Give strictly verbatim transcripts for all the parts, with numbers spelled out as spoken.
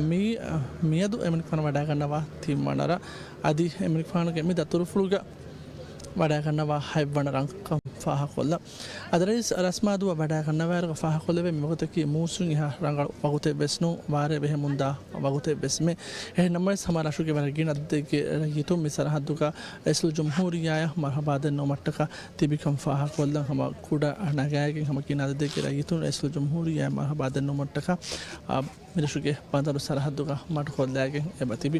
މި، މިއަދު އެމަނިކުފާނު ވަޑައިގަންނަވާ ތިންވަނަ ރަށް. އަދި އެމަނިކުފާނުގެ މި ދަތުރުފުޅުގަ ވަޑައިގަންނަވާ ހަތްވަނަ ރަނގަޅުކަން ފާހަގަކޮށްލަން. އަދި ރައީސް ރަސްމާ ދުވަ ވަޑައިގަންނަވާއިރުގަ ފާހަގަކޮށްލެވޭ މިވަގުތަކީ މޫސުން އެހާ ރަނގަޅު ވަގުތެއް ވެސް ނޫން، ވާރޭ ބެހެމުންދާ ވަގުތެއް ވެސް މެ. އެހެން ނަމަވެސް ހަމަ ރަށުގެ ވަރަށް ގިނަ އަދަދެއްގެ ރައްޔިތުން މި ސަރަހައްދުގަ ރައީސުލްޖުމްހޫރިއްޔާއަށް މަރުހަބާ ދެންނެވުމަށްޓަކާ ތިބިކަން ފާހަގަކޮށްލަން. ހަމަ ކުޑަ ނަގާގެން ހަމަ ގިނަ އަދަދެއްގެ ރައްޔިތުން ރައީސުލްޖުމްހޫރިއްޔާއަށް މަރުހަބާ ދެންނެވުމަށްޓަކާ، އާ، މިރަށުގެ ބަނދަރު ސަރަހައްދުގަ މަޑުކޮށްލައިގެން އެބަ ތިބި.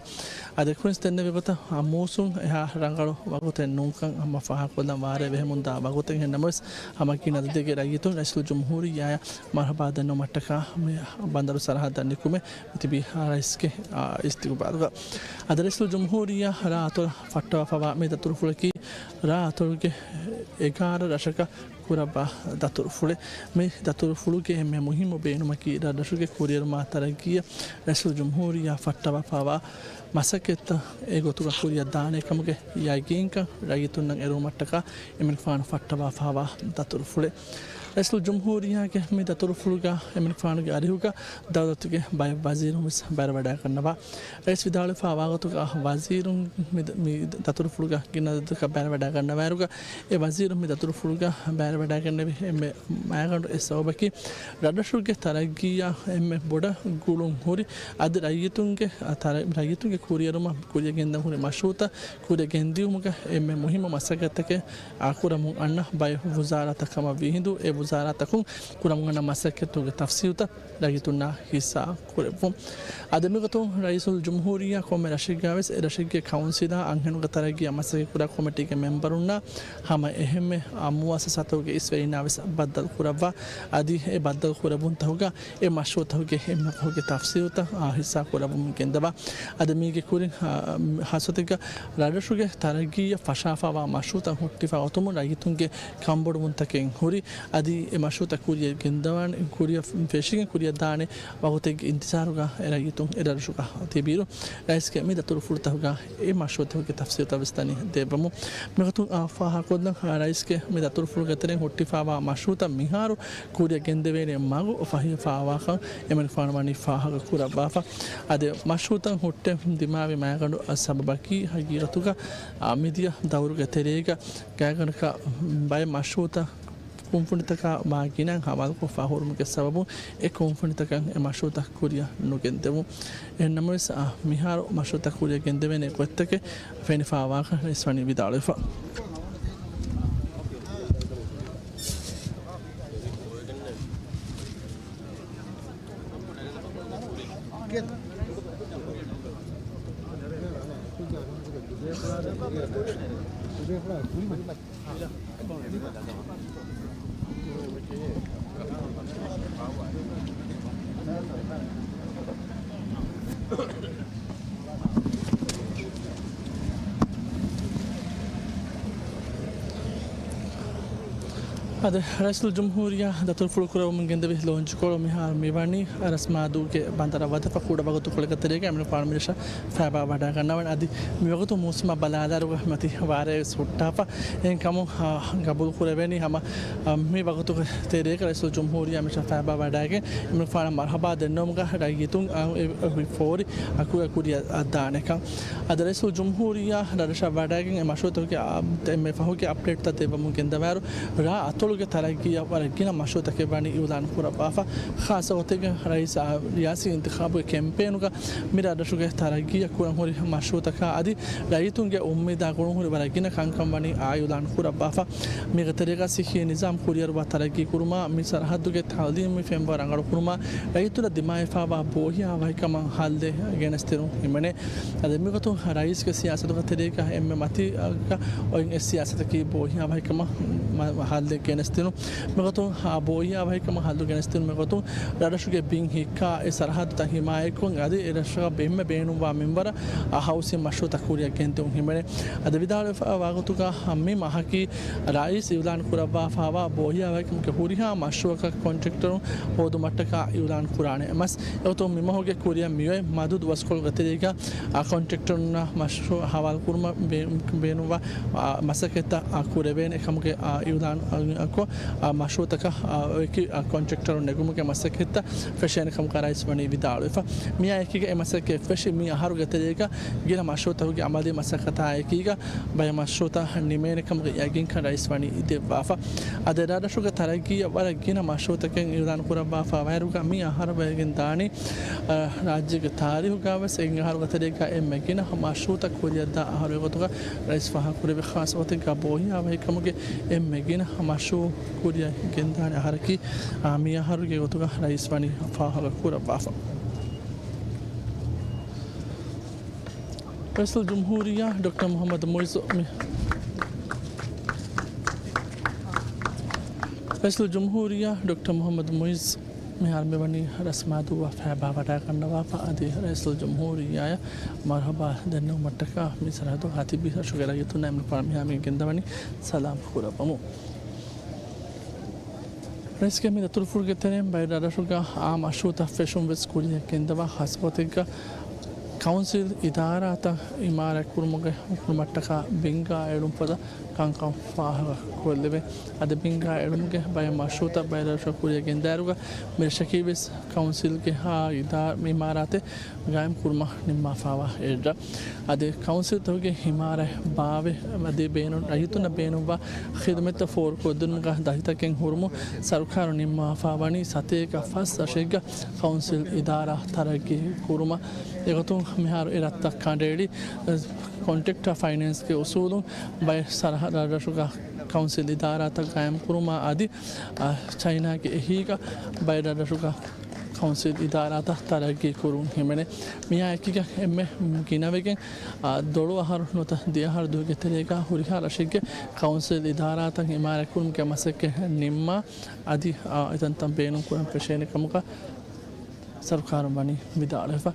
އަދި ކުއިންސް ދެންނެވި ގޮތަށް، އާ، މޫސުން އެހާ ރަނގަޅު ވަގުތެއް ނޫންކަން ހަމަ ފާހަގަކޮށްލަން. ވާރޭ ބެހެމުންދާ ވަގުތެއް. އެހެން ނަމަވެސް ހަމަ ގިނަ އަދަދެއްގެ ރައްޔިތުން ރައީސުލްޖުމްހޫރިއްޔާއަށް މަރުހަބާ ދެންނެވުމަށްޓަކާ މި ބަނދަރު ސަރަހައްދަށް ނިކުމެ ތިބި ރައީސްގެ، އާ، އިސްތިގުބާލުގަ. އަދި ރައީސުލްޖުމްހޫރިއްޔާ ރާ އަތޮޅަށް ފައްޓަވާފަވާ މި ދަތުރުފުޅަކީ ރާ އަތޮޅުގެ އެގާރަ ރަށަކަށް ކުރައްވާ ދަތުރުފުޅެއް. މި ދަތުރުފުޅުގެ އެންމެ މުހިއްމު ބޭނުމަކީ ރަށްރަށުގެ ކުރިއެރުމާ ތަރައްގީއަށް ރައީސުލްޖުމްހޫރިއްޔާ ފައްޓަވާފަވާ މަސައްކަތްތައް އެގޮތުގަ ކުރިއަށް ދާނެ ކަމުގެ ޔަގީންކަން ރައްޔިތުންނަށް އެރުވުމަށްޓަކާ އެމަނިކުފާނު ފައްޓަވާފަވާ ދަތުރުފުޅެއް. ރައީސުލްޖުމްހޫރިއްޔާގެ މި ދަތުރުފުޅުގަ އެމަނިކުފާނުގެ އަރިހުގަ ދައުލަތުގެ ބައެއް ވަޒީރުން ވެސް ބައިވެވަޑައިގަންނަވާ. ރައީސް ވިދާޅުވެފަ ވާގޮތުގަ ވަޒީރުން މި، މި ދަތުރުފުޅުގަ ގިނަ އަދަދަކަށް ބައިވެވަޑައިގަންނަވާއިރުގަ، އެ ވަޒީރުން މި ދަތުރުފުޅުގަ ބައިވެވަޑައިގެންނެވި އެންމެ މައިގަނޑު އެއް ސަބަބަކީ، ރަށްރަށުގެ ތަރައްގީއަށް އެންމެ ބޮޑަށް ގުޅުން ހުރި، އަދި ރައްޔިތުންގެ، އަ، ތަރަ-، ރައްޔިތުންގެ ކުރިއެރުމަށް ކުރިއަށް ގެންދަން ހުރި މަޝްރޫއުތައް ކުރިއަށް ގެންދިއުމުގަ އެންމެ މުހިއްމު މަސައްކަތްތަކެއް، އާ، ކުރަމުން އަންނަ ބައެއް ވުޒާރާތައް ކަމަށް ވީހިނދު، އެ ވުޒާރާތަކުން ކުރަމުން އަންނަ މަސައްކަތުގެ ތަފްސީލުތައް ރައްޔިތުންނާ ހިއްސާ ކުރެއްވުން. އަދި މިގޮތުން ރައީސުލްޖުމްހޫރިއްޔާ ކޮންމެ ރަށެއްގަ ވެސް އެ ރަށެއްގެ ކައުންސިލާ އަންހެނުންގެ ތަރައްގީއަށް މަސައްކަތްކުރާ ކޮމިޓީގެ މެމްބަރުންނާ ހަމަ އެހެންމެ، އާ، މުއައްސަސާތަކުގެ އިސްވެރިންނާ ވެސް ބައްދަލު ކުރައްވާ. އަދި އެ ބައްދަލު ކުރެއްވުންތަކުގަ އެ މަޝްރޫއުތަކުގެ އެންމެ ފަހުގެ ތަފްސީލުތައް، އާ، ހިއްސާ ކުރެއްވުމުން ގެންދަވާ. އަދި މީގެ ކުރިން، އާ، ހާއްސަތެއްގަ ރަށްރަށުގެ ތަރައްގީއަށް ފަށާފަވާ މަޝްރޫއުތައް ހުއްޓިފަ އޮތުމުން ރައްޔިތުންގެ ކަންބޮޑުވުންތަކެއް ހުރި. އަދި އެ މަޝްރޫއުތައް ކުރިއަށް ގެންދަވާނެ، ކުރިއަށް ފެށިގެން ކުރިއަށް ދާނެ ވަގުތެއްގެ އިންތިޒާރުގަ އެ ރައްޔިތުން އެ ރަށްރަށުގަ ތިބިއިރު، ރައީސްގެ މި ދަތުރުފުޅުތަކުގަ އެ މަޝްރޫއުތަކުގެ ތަފްސީލުތައް ވެސް ދަނީ ދެއްވަމުން. މިގޮތުން އާ ފާހަގަކޮށްލަން، ރައީސްގެ މި ދަތުރުފުޅުގެ ތެރެއިން ހުއްޓިފަވާ މަޝްރޫއުތައް މިހާރު ކުރިއަށް ގެންދެވޭނެ މަގު ފަހިވެފަވާކަން އެމަނިކުފާނު ވަނީ ފާހަގަ ކުރައްވާފަ. އަދި މަޝްރޫއުތައް ހުއްޓެ ދިމާވި މައިގަނޑު ސަބަބަކީ ހަގީގަތުގަ، އާ، މިދިޔަ ދައުރުގެ ތެރޭގަ ގާތްގަނޑަކަށް ބައެއް މަޝްރޫއުތައް ކުންފުނިތަކާ މާ ގިނައިން ހަވާލުކޮށްފަ ހުރުމުގެ ސަބަބުން އެ ކުންފުނިތަކަށް އެ މަޝްރޫއުތައް ކުރިއަށް ނުގެންދެވުން. އެހެން ނަމަވެސް، އާ، މިހާރު މަޝްރޫއުތައް ކުރިއަށް ގެންދެވޭނެ ގޮތްތަކެއް ފެނިފަވާކަ ރައީސް ވަނީ ވިދާޅުވެފަ. އަދި ރައީސުލްޖުމްހޫރިއްޔާ ދަތުރުފުޅު ކުރެވުމުން ގެންދެވި ލޯންޗުކޮޅު މިހާރު މިވަނީ ރަސްމާދޫގެ ބަނދަރަށް ވަދެފަ ކުޑަ ވަގުތުކޮޅެއްގެ ތެރޭގަ އެމަނިކުފާނު މިރަށަށް ފައިބާ ވަޑައިގަންނަވަން. އަދި މިވަގުތު މޫސުމާ ބަލާލާއިރުގަ މަތި ވާރޭ ވެސް ހުއްޓާފަ. އެހެންކަމުން، އާ، ގަބޫލު ކުރެވޭނީ ހަމަ، އާ، މި ވަގުތުގެ ތެރޭގަ ރައީސުލްޖުމްހޫރިއްޔާ މިރަށަށް ފައިބާ ވަޑައިގެން އެމަނިކުފާނަށް މަރުހަބާ ދެންނެވުމުގަ ރައްޔިތުން، އާ، އެ، އެ، ހުއި ފޯރި އަކު އެ ކުރިއަށް ދާނެކަން. އަދި ރައީސުލްޖުމްހޫރިއްޔާ ރަށަށް ވަޑައިގެން އެ މަޝްރޫއުތަކުގެ، އާ، އެންމެ ފަހުގެ އަޕްޑޭޓްތައް ދެއްވަމުން ގެންދަވާއިރު، ރާ އަތޮޅުގެ ތަރައްގީއަށް ވަރަށް ގިނަ މަޝްރޫއުތަކެއް ވަނީ އިއުލާން ކުރައްވާފަ. ޚާއްޞަ ގޮތެއްގަ ރައީސް، އާ، ރިޔާސީ އިންތިޚާބުގެ ކެމްޕޭނުގަ މި ރަށްރަށުގެ ތަރައްގީއަށް ކުރަން ހުރި މަޝްރޫއުތަކާ އަދި ރައްޔިތުންގެ އުއްމީދާ ގުޅުން ހުރި ވަރަށް ގިނަ ކަންކަން ވަނީ އާ އިއުލާން ކުރައްވާފަ. މީގެ ތެރޭގަ ސިއްހީ ނިޒާމް ކުރިއަރުވާ ތަރައްގީ ކުރުމާ، މި ސަރަހައްދުގެ ތައުލީމީ ފެންވަރު ރަނގަޅު ކުރުމާ، ރައްޔިތުންނަށް ދިމާވެފަވާ ބޯހިޔާ ވަހިކަމަށް ހައްލެއް ގެނެސްދިނުން ހިމެނޭ. އަދި މިގޮތުން ރައީސްގެ ސިޔާސަތުގެ ތެރޭގަ އެންމެ މަތީގަ އޮތް އެއް ސިޔާސަތަކީ ބޯހިޔާ ވަހިކަމަށް މަ-، ހައްލެއް ގެނެސްދިނުން. މިގޮތުން އާ ބޯހިޔާ ވަހިކަމަށް ހައްލު ގެނެސްދިނުން މިގޮތުން ރަށްރަށުގެ ބިން ހިއްކާ އެ ސަރަހައްދުތައް ހިމާޔަތްކޮށް އަދި އެ ރަށަށް އެންމެ ބޭނުންވާ މިންވަރަށް އާ ހައުސިން މަޝްރޫއުތައް ކުރިއަށް ގެންދިއުން ހިމެނޭ. އަދި ވިދާޅުވެފަ ވާގޮތުގަ މި މަހަކީ ރައީސް އިއުލާން ކުރައްވާފަވާ ބޯހިޔާވަހިކަމުގެ ހުރިހާ މަޝްރޫއަކަށް ކޮންޓްރެކްޓަރުން ހޯދުމަށްޓަކާ އިއުލާން ކުރާނެ މަސް. އެގޮތުން މިމަހުގެ ކުރިއަށް މިއޮތް މަދު ދުވަސްކޮޅުގެ ތެރޭގަ އާ ކޮންޓްރެކްޓަރުންނަށް މަޝްރޫއު ހަވާލުކުރުމަށް ބޭ-، ބޭނުންވާ، އާ، މަސައްކަތްތައް، އާ، ކުރެވޭނެ ކަމުގެ، އާ، އިއުލާން، އާ، ކޮށް، އާ، މަޝްރޫޢުތަކަށް، އާ، އެކި، އާ، ކޮންޓްރެކްޓަރުން ނެގުމުގެ މަސައްކަތްތައް ފެށޭނެ ކަމުގަ ރައީސް ވަނީ ވިދާޅުވެފަ. މިއާ އެކީގަ އެ މަސައްކަތް ފެށި މި އަހަރުގެ ތެރޭގަ ގިނަ މަޝްރޫޢުތަކުގެ އަމަލީ މަސައްކަތާ އެކީގަ ބައެއް މަޝްރޫޢުތައް ނިމޭނެ ކަމުގެ ޔަގީންކަން ރައީސް ވަނީ ދެއްވާފަ. އަދި ރަށްރަށުގެ ތަރައްގީއަށް ވަރަށް ގިނަ މަޝްރޫޢުތަކެއް އިއުލާން ކުރައްވާފަ ވައިރުގަ މި އަހަރަށް ވެގެން ދާނީ، އަ، ރާއްޖޭގެ ތާރީހުގަވެސް އެއް އަހަރުގެ ތެރޭގަ އެންމެ ގިނަ މަޝްރޫޢުތައް ކުރިއަށްދާ އަހަރު އެގޮތުގަ ރައީސް ފާހަގަކުރެއްވި ޚާއްޞަ ގޮތެއްގަ ބޯހިޔާވަހިކަމުގެ އެންމެ ގިނަ މަޝްރޫޢު ކުރިއަށް ގެންދާނެ އަހަރަކީ، އާ، މި އަހަރުގެ ގޮތުގަ ރައީސް ވަނީ ފާހަގަ ކުރައްވާފަ. ރައީސުލްޖުމްހޫރިއްޔާ ޑޮކްޓަރ މުޙައްމަދު މުޢިއްޒު މި-، ރައީސުލްޖުމްހޫރިއްޔާ ޑޮކްޓަރ މުޙައްމަދު މުޢިއްޒު މިހާރު މިވަނީ ރަސްމާ ދުއްވާ ފައިބާ ވަޑައިގަންނަވާފަ. އަދި ރައީސުލްޖުމްހޫރިއްޔާއަށް މަރުޙަބާ ދެންނެވުމަށްޓަކާ މި ސަރަހައްދު ހަތިބި ރަށުގެ ރައްޔިތުންނާ އެމްނުކުރާ މިހާ މި ގެންދަވަނީ ސަލާމް ކުރައްވަމު. ރައީސްގެ މި ދަތުރުފުޅުގެ ތެރެއިން ބައެއް ރަށްރަށުގަ އާ މަޝްރޫޢުތައް ފެށުން ވެސް ކުރިއަށް ގެންދަވާ، ޚާއްޞަ ގޮތެއްގަ ކައުންސިލް އިދާރާތައް އިމާރާތް ކުރުމުގެ ކުރުމަށްޓަކާ ބިންގާ އެޅުން ފަދަ ކަންކަން ފާހަގަ ކޮށްލެވޭ. އަދި ބިންގާ އެޅުމުގެ ބައެއް މަޝްރޫޢުތައް ބައެއް ރަށްރަށުގަ ކުރިއަށް ގެންދާއިރުގަ މި ރަށަކީ ވެސް ކައުންސިލްގެ އާ އިދާ-، އިމާރާތެއް ގާއިމް ކުރުމަށް ނިންމާފާވާ އެއްރަށް. އަދި ކައުންސިލްތަކުގެ އިމާރާތް ބާވެ އަދި ބޭނުން، ރައްޔިތުންނަށް ބޭނުންވާ ޚިދުމަތްތައް ފޯރުކޮށްދިނުމުގަ ދަތިތަކެއް ހުރުމުން ސަރުކާރުން ނިންމާފާވަނީ ސަތޭކަ ފަސް ރަށެއްގަ ކައުންސިލް އިދާރާ ތަރައްގީ ކުރުމަށް. އެގޮތުން މިހާރު އެ ރަށްތައް ކަނޑައެޅި، ކޮންޓްރެކްޓާ ފައިނޭންސްގެ އުސޫލުން ބައެއް ސަރަހަ-، ރަށްރަށުގަ ކައުންސިލް އިދާރާތައް ގާއިމް ކުރުމާ އަދި، އަ، ޗައިނާގެ އެހީގަ ބައެއް ރަށްރަށުގަ ކައުންސިލް އިދާރާތައް ތަރައްގީ ކުރުން ހިމެނޭ. މިއާ އެކީގަ އެންމެ ގިނަވެގެން، އާ، ދޮޅު އަހަރު ނުވަތަ ދިޔަ އަހަރު ދުވެހުގެ ތެރޭގަ ހުރިހާ ރަށެއްގެ ކައުންސިލް އިދާރާތައް އިމާރާތް ކުރުމުގެ މަސައްކަތް ނިންމާ އަދި، އާ، އެތަންތަން ބޭނުން ކުރަން ފެށޭނެ ކަމުގަ ސަރުކާރުން ވަނީ ވިދާޅުވެފަ.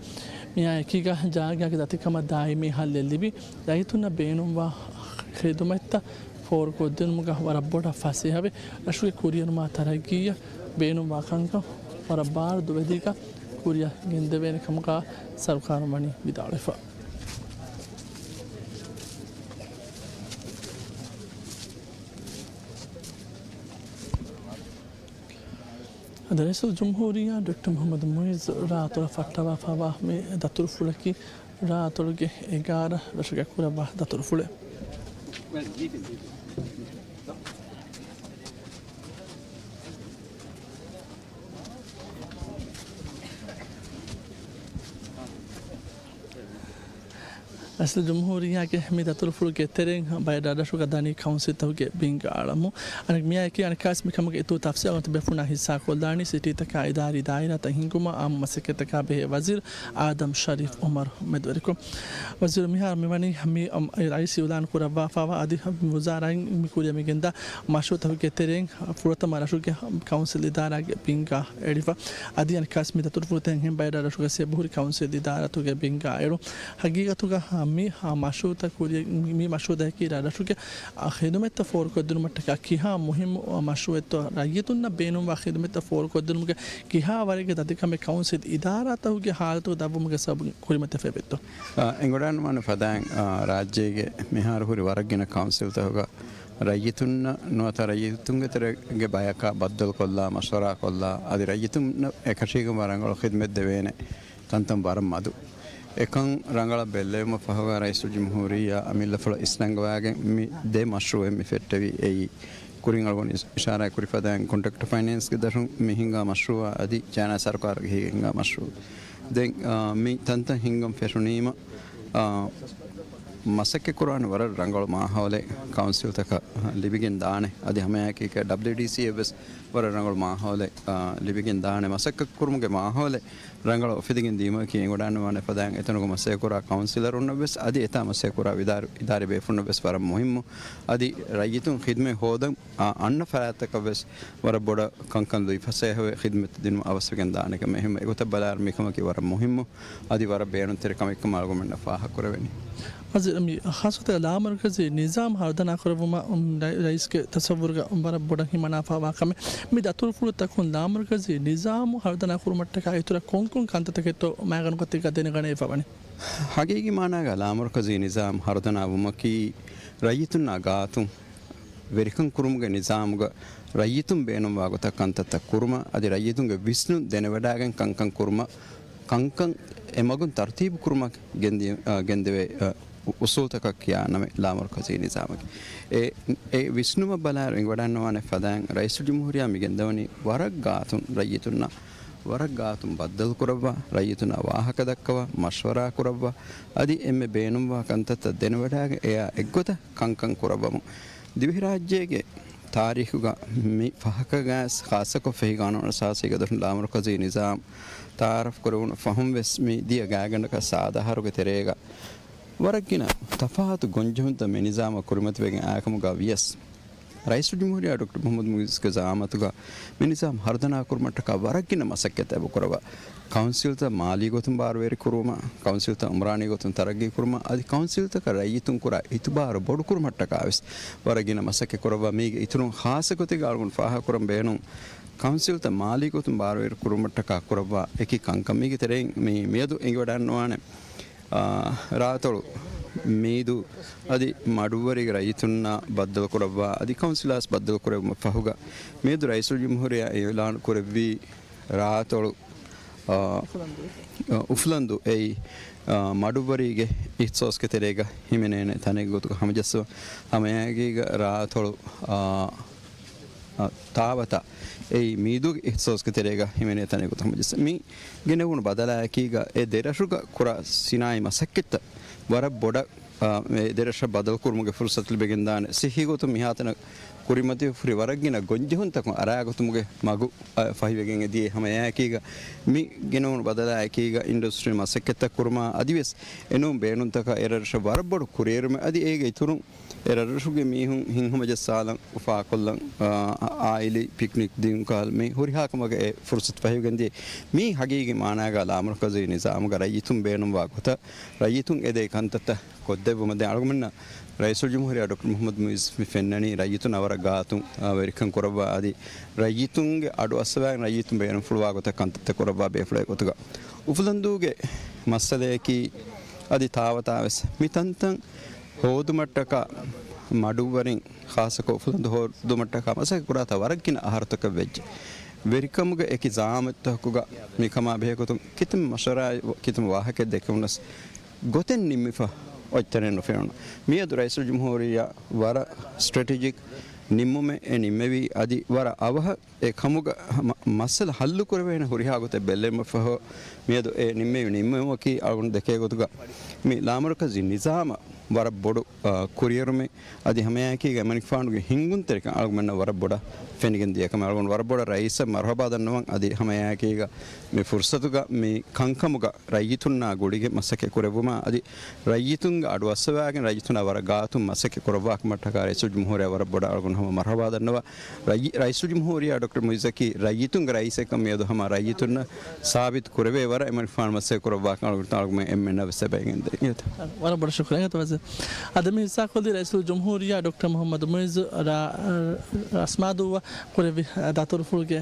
މިއާ އެކީގަ ޖާގައިގެ ދަތިކަމަށް ދާއިމީ ހައްލެއް ލިބި، ރައްޔިތުންނަށް ބޭނުންވާ ޚިދުމަތްތައް ފޯރުކޮށްދިނުމުގަ ވަރަށް ބޮޑަށް ފަސޭހަވެ، ރަށުގެ ކުރިއެރުމާ ތަރައްގީއަށް ބޭނުންވާ ކަންކަން ވަރަށް ބާރު ދުވެދީގަ ކުރިއަށް ގެންދެވޭނެ ކަމުގަ ސަރުކާރުން ވަނީ ވިދާޅުވެފަ. އަދި ރައީސުލްޖުމްހޫރިއްޔާ ޑޮކްޓަރ މުޙައްމަދު މުޢިއްޒު ރާއަތޮޅަށް ފައްޓަވާފައިވާ މި ދަތުރުފުޅަކީ ރާއަތޮޅުގެ އެގާރަ ރަށުގަ ކުރައްވާ ދަތުރުފުޅެއް. ރައީސުލްޖުމްހޫރިއްޔާގެ މި ދަތުރުފުޅުގެ ތެރެއިން ބައެއް ރަށްރަށުގަ ދަނީ ކައުންސިލްތަކުގެ ބިންގާ އަޅަމުން. އަނެއް މިއާއެކީ އަނެއްކާވެސް މިކަމުގެ އިތުރު ތަފްސީލް އަޅުގަނޑު ބޭފުޅުންނާ ހިއްސާކޮށްލާނީ ސިޓީތަކާ އިދާރީ ދާއިރާތައް ހިންގުމަށް އާއްމު މަސައްކަތްތަކާ ބެހޭ ވަޒީރު އާދަމް ޝަރީފް އުމަރު މެދުވެރިކޮށް. ވަޒީރު މިހާރު މިވަނީ މި، އަމް، ރައީސް އިއުލާން ކުރައްވާފައިވާ އަދި ވުޒާރާއިން މި ކުރިއަށް މި ގެންދާ މަޝްރޫޢުތަކުގެ ތެރެއިން ފުރަތަމަ ރަށުގެ ކައުންސިލް އިދާރާގެ ބިންގާ އެޅިފަ. އަދި އަނެއްކާވެސް މި ދަތުރުފުޅުތައް ހިނގި ބައެއް ރަށްރަށުގަ އެބަހުރި ކައުންސިލް އިދާރާތަކުގެ ބިންގާ އެޅުން. ހަގީގަތުގަ މި މަޝްރޫޢުތައް ކުރިއަށް، މި މަޝްރޫޢުތަކަކީ ރަށްރަށުގެ ޚިދުމަތްތައް ފޯރުކޮށްދިނުމަށްޓަކާ ކިހާ މުހިއްމު މަޝްރޫޢެއްތޯ، ރައްޔިތުންނަށް ބޭނުންވާ ޚިދުމަތްތައް ފޯރުކޮށްދިނުމުގެ ކިހާ ވަރެއްގެ ދަތިކަމެއް ކައުންސިލް އިދާރާތަކުގެ ހާލަތުގަ ދަށްވުމުގެ ސަބަބުން ކުރިމަތިވެފައެވެތޯ؟ އާ، އެނގިވަޑައިގަންނަވާނެ ފަދައިން، އާ، ރާއްޖޭގެ މިހާރު ހުރި ވަރަށް ގިނަ ކައުންސިލްތަކުގަ ރައްޔިތުންނަށް ނުވަތަ ރައްޔިތުންގެ ތެރޭގެ ބަޔަކާ ބައްދަލުކޮށްލާ، މަޝްވަރާކޮށްލާ، އަދި ރައްޔިތުންނަށް އެކަށީގެންވާ ރަނގަޅު ޚިދުމަތް ދެވޭނެ ތަންތަން ވަރަށް މަދު. އެކަން ރަނގަޅަށް ބެއްލެވުމަށް ފަހުގަ ރައީސުލްޖުމްހޫރިއްޔާ އަމިއްލަފުޅަށް އިސްނަންގަވާގެން މި ދެ މަޝްރޫޢެއް މި ފެއްޓެވި. އެއީ ކުރިން އަޅުގަނޑު އިޝާރާތް ކުރި ފަދައިން ކޮންޓްރެކްޓް ފައިނޭންސްގެ ދަށުން މި ހިންގާ މަޝްރޫޢާ އަދި ޗައިނާ ސަރުކާރުގެ ހިގެން ހިންގާ މަޝްރޫޢު. ދެން، އާ، މި ތަންތަން ހިންގަން ފެށުނީމަ، އާ، މަސައްކަތްކުރާނެ ވަރަށް ރަނގަޅު މާހައުލެއް ކައުންސިލްތަކަށް ލިބިގެން ދާނެ. އަދި ހަމައެކީގަ ޑަބްލިއުޑީސީއަށް ވެސް ވަރަށް ރަނގަޅު މާހައުލެއް، އާ، ލިބިގެން ދާނެ. މަސައްކަތްކުރުމުގެ މާހައުލެއް ރަނގަޅަށް އުފެދިގެން ދިޔުމަކީ އެނގިވަޑައިގަންނަވާނެ ފަދައިން އެތަނުގަ މަސައްކަތްކުރާ ކައުންސިލަރުންނަށް ވެސް އަދި އެތާ މަސައްކަތްކުރާ އިދާރީ، އިދާރީ ބޭފުޅުންނަށް ވެސް ވަރަށް މުހިއްމު. އަދި ރައްޔިތުން ޚިދުމަތް ހޯދަން، އާ، އަންނަ ފަރާތްތަކަށް ވެސް ވަރަށް ބޮޑަށް ކަންކަން ލުއިފަސޭހަވެ ޚިދުމަތް ދިނުމަށް އަވަސްވެގެން ދާނެ ކަމެއް. އެހެންވެ، އެގޮތަށް ބަލާއިރު މިކަމަކީ ވަރަށް މުހިއްމު އަދި ވަރަށް ބޭނުންތެރި ކަމެއްކަމަށް އަޅުގަނޑުމެންނަށް ފާހަގަކުރެވެނީ. ވަޒީރު، މި ޚާއްޞަ ގޮތެއް ލާމަރުކަޒީ ނިޒާމު ހަރުދަނާ ކުރެއްވުމަށް، އުން، ރައި-، ރައީސްގެ ތަސައްވުރުގަ ވަރަށް ބޮޑަށް ހިމަނާފައިވާ ކަމެއް. މި ދަތުރުފުޅުތަކުން ލާމަރުކަޒީ ނިޒާމު ހަރުދަނާ ކުރުމަށްޓަކާ އިތުރަށް ކޮންކޮން ކަންތައްތަކެއްތޯ މައިގަނޑު ގޮތެއްގަ ދެނެގަނެވިފަ ވަނީ؟ ހަގީގީ މާނާގަ ލާމަރުކަޒީ ނިޒާމު ހަރުދަނާ ވުމަކީ ރައްޔިތުންނާ ގާތުން ވެރިކަން ކުރުމުގެ ނިޒާމުގަ ރައްޔިތުން ބޭނުންވާ ގޮތަށް ކަންތައްތައް ކުރުމަށް، އަދި ރައްޔިތުންގެ ވިސްނުން ދެނެވަޑާގެން ކަންކަން ކުރުމަށް، ކަންކަން އެ މަގުން ތަރުތީބު ކުރުމަށް ގެންދި-، އަ، ގެންދެވޭ، އަ، އު-، އުސޫލުތަކަކީ ނަމެ ލާމަރުކަޒީ ނިޒާމަކީ. އެ، އެ ވިސްނުމަށް ބަލާއިރު އެނގިވަޑަންނަވާނެ ފަދައިން ރައީސުލްޖުމްހޫރިއްޔާ މި ގެންދަވަނީ ވަރަށް ގާތުން ރައްޔިތުންނަށް، ވަރަށް ގާތުން ބައްދަލު ކުރައްވާ، ރައްޔިތުންނާ ވާހަކަ ދައްކަވާ، މަޝްވަރާ ކުރައްވާ، އަދި އެންމެ ބޭނުންވާ ކަންތައްތައް ދެނެވަޑާގެން އެއާ އެއްގޮތަށް ކަންކަން ކުރައްވަމުން. ދިވެހިރާއްޖޭގެ ތާރީޚުގަ މި ފަހަކަށް ގާސް ޚާއްޞަކޮށް ފެހި ގާނޫނު އަސާސީގެ ދޮށުން ލާމަރުކަޒީ ނިޒާމް ތައާރަފް ކުރެވުނު ފަހުން ވެސް މި ދިޔަ ގާތްގަނޑަކަށް ސާދަ އަހަރުގެ ތެރޭގަ ވަރަށް ގިނަ ތަފާތު ގޮންޖެހުންތައް މި ނިޒާމަށް ކުރިމަތިވެގެން އާކަމުގަ ވިޔަސް، ރައީސުލްޖުމްހޫރިއްޔާ ޑޮކްޓަރ މުޙައްމަދު މުޢިއްޒުގެ ޒަޢާމަތުގަ މި ނިޒާމް ހަރުދަނާ ކުރުމަށްޓަކާ ވަރަށް ގިނަ މަސައްކަތް އެބަ ކުރައްވާ. ކައުންސިލްތައް މާލީ ގޮތުން ބާރުވެރި ކުރުމަށް، ކައުންސިލްތައް އުމްރާނީ ގޮތުން ތަރައްގީ ކުރުމަށް، އަދި ކައުންސިލްތަކަށް ރައްޔިތުން ކުރާ އިތުބާރު ބޮޑު ކުރުމަށްޓަކާ ވެސް ވަރަށް ގިނަ މަސައްކަތް ކުރައްވާ. މީގެ އިތުރުން ޚާއްޞަ ގޮތެއްގަ އަޅުގަނޑު ފާހަގަކުރަން ބޭނުން، ކައުންސިލްތައް މާލީ ގޮތުން ބާރުވެރި ކުރުމަށްޓަކާ ކުރައްވާ އެކި ކަންކަން. މީގެ ތެރެއިން މި މިއަދު އެނގިވަޑަންނަވާނެ، އާ، ރާއަތޮޅު މީދޫ އަދި މަޑުއްވަރީގެ ރައްޔިތުންނާ ބައްދަލުކުރައްވާ އަދި ކައުންސިލާސް ބައްދަލުކުރެއްވުމަށް ފަހުގަ މިއަދު ރައީސުލްޖުމްހޫރިއްޔާ އިޢުލާނު ކުރެއްވީ ރާއަތޮޅު، އާ، އުފުލަނދޫ އެއީ، އާ، މަޑުއްވަރީގެ އިޚްތިޞާޞްގެ ތެރޭގަ ހިމެނޭނެ ތަނެއްގެ ގޮތުގަ ހަމަޖައްސަވަން. ހަމައެއާއެކީގަ ރާއަތޮޅު، އާ، އާ، ތާވަތާ އެއީ މީދޫގެ އިޚްތިޞާޞްގެ ތެރޭގަ ހިމެނޭ ތަނެއްގެ ގޮތުގަ ހަމަޖައްސަ. މި ގެނެވުނު ބަދަލާއެކީގަ އެ ދެރަށުގަ ކުރާ ސިނާއީ މަސައްކަތްތައް ވަރަށް ބޮޑަށް، އާ، މި ދެރަށަށް ބަދަލުކުރުމުގެ ފުރުޞަތު ލިބިގެންދާނެ. ޞިއްޙީ ގޮތުން މިހާތަނަށް ކުރިމަތިވެފަ ހުރި ވަރަށް ގިނަ ގޮންޖެހުންތަކުން އަރާގަތުމުގެ މަގު، އާ، ފަހިވެގެން އެދިޔަ. ހަމައެއާއެކީގަ މި ގެނެވުނު ބަދަލާއެކީގަ އިންޑަސްޓްރީ މަސައްކަތްތައް ކުރުމާ އަދިވެސް އެނޫން ބޭނުންތަކަށް އެރަށަށް ވަރަށް ބޮޑު ކުރިއެރުމެއް އަދި އޭގެ އިތުރުން އެ ރަށްރަށުގެ މީހުން ހިތްހަމަޖައްސާލަން، އުފާކޮށްލަން، އާ، އާއިލީ ޕިކްނިކް ދިނުން ކަހަލަ މި ހުރިހާ ކަމަކަށް އެ ފުރުޞަތު ފަހިވެގެންދިޔަ. މީ ހަގީގީ މާނާގަ ލާމަރުކަޒީ ނިޒާމުގަ ރައްޔިތުން ބޭނުންވާ ގޮތަށް ރައްޔިތުން އެދޭ ކަންތައްތައް ކޮށްދެއްވުމަށް. ދެން އަޅުގަނޑުމެންނަށް ރައީސުލްޖުމްހޫރިއްޔާ ޑޮކްޓަރ މުޙައްމަދު މުޢިއްޒު މި ފެންނަނީ ރައްޔިތުންނާ ވަރަށް ގާތުން، އާ، ވެރިކަން ކުރައްވާ އަދި ރައްޔިތުންގެ އަޑު އައްސަވާގެން ރައްޔިތުން ބޭނުންފުޅުވާ ގޮތަށް ކަންތައްތައް ކުރައްވާ ބޭފުޅެއް ގޮތުގަ. އުފުލަންދޫގެ މައްސަލަޔަކީ އަދި ތާވަތާވެސް މި ތަންތަން ހޯދުމަށްޓަކާ މަޑުއްވަރިން ޚާއްޞަކޮށް އުފުލަނދު ހޯދުމަށްޓަކާ މަސައްކަތް ކުރާތާ ވަރަށް ގިނަ އަހަރުތަކެއް ވެއްޖެ. ވެރިކަމުގެ އެކި ޒާމަތްތަކުގަ މިކަމާ ބެހޭގޮތުން ކިތަންމެ މަޝްވަރާ، ކިތަންމެ ވާހަކައެއް ދެކެވުނަސް، ގޮތެއް ނިންމިފަ އޮތްތަނެއް ނުފެނުނު. މިއަދު ރައީސުލްޖުމްހޫރިއްޔާ ވަރަށް ސްޓްރެޓެޖިކް ނިންމުމެއް އެ ނިންމެވީ އަދި ވަރަށް އަވަހަށް އެ ކަމުގަ މަ-، މައްސަލަ ހައްލު ކުރެވޭނެ ހުރިހާ ގޮތެއް ބެއްލެވުމަށްފަހު މިއަދު އެ ނިންމެވި ނިންމުމަކީ އަޅުގަނޑު ދެކޭ ގޮތުގަ މި ލާމަރުކަޒީ ނިޒާމަށް ވަރަށް ބޮޑު، އާ، ކުރިއެރުމެއް އަދި ހަމައެއާއެކީގަ އެމަނިކުފާނުގެ ހިންގުންތެރިކަން އަޅުގަނޑުމެންނަށް ވަރަށް ބޮޑަށް ފެނިގެން ދިޔަ ކަމަށް އަޅުގަނޑު ވަރަށް ބޮޑަށް ރައީސަށް މަރުޙަބާ ދަންނަވަން. އަދި ހަމައެއާއެކީގަ މި ފުރުޞަތުގަ މި ކަންކަމުގަ ރައްޔިތުންނާ ގުޅިގެން މަސައްކަތް ކުރެއްވުމާ އަދި ރައްޔިތުންގެ އަޑު އައްސަވާގެން ރައްޔިތުންނާ ވަރަށް ގާތުން މަސައްކަތް ކުރައްވާކަމަށްޓަކާ ރައީސުލްޖުމްހޫރިއްޔާ ވަރަށް ބޮޑަށް އަޅުގަނޑު ހަމަ މަރުޙަބާ ދަންނަވާ. ރައީ-، ރައީސުލްޖުމްހޫރިއްޔާ ޑޮކްޓަރ މުޢިއްޒަކީ ރައްޔިތުންގެ ރައީސެއްކަން މިއަދު ހަމަ ރައްޔިތުންނަށް ސާބިތު ކުރެވޭ ވަރަށް އެމަނިކުފާނު މަސައްކަތް ކުރައްވާކަން އަޅުގަނޑު އެންމެންނަށް ވެސް އެބަ އެނގެންދޭ. ވަރަށް ބޮޑަށް ޝުކުރިއްޔާ ވަޒީރު. އަދި މި ހިއްސާކޮށްލީ ރައީސުލްޖުމްހޫރިއްޔާ ޑޮކްޓަރ މުޙައްމަދު މުޢިއްޒު ރ-، ރަސްމާދޫއަށް ކުރެއްވި ދަތުރުފުޅުގެ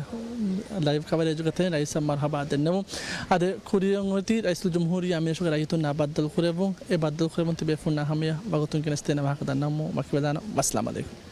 ލައިވް ކަވަރޭޖުގަ ތެރެއިން ރައީސަށް މަރުޙަބާ ދެންނެވުން. އަދި ކުރިއަށް އޮތީ ރައީސުލްޖުމްހޫރިއްޔާ މިރަށުގެ ރައްޔިތުންނާ ބައްދަލު ކުރެއްވުން. އެ ބައްދަލު ކުރެއްވުން ތިބޭފުޅުންނާ ހަމަޔަށް ވަގުތުން ގެނެސްދޭނެ ވާހަކަ ދަންނަވަމުން ވަކިވެދާނަން. ވައްސަލާމް ޢަލައިކުމް.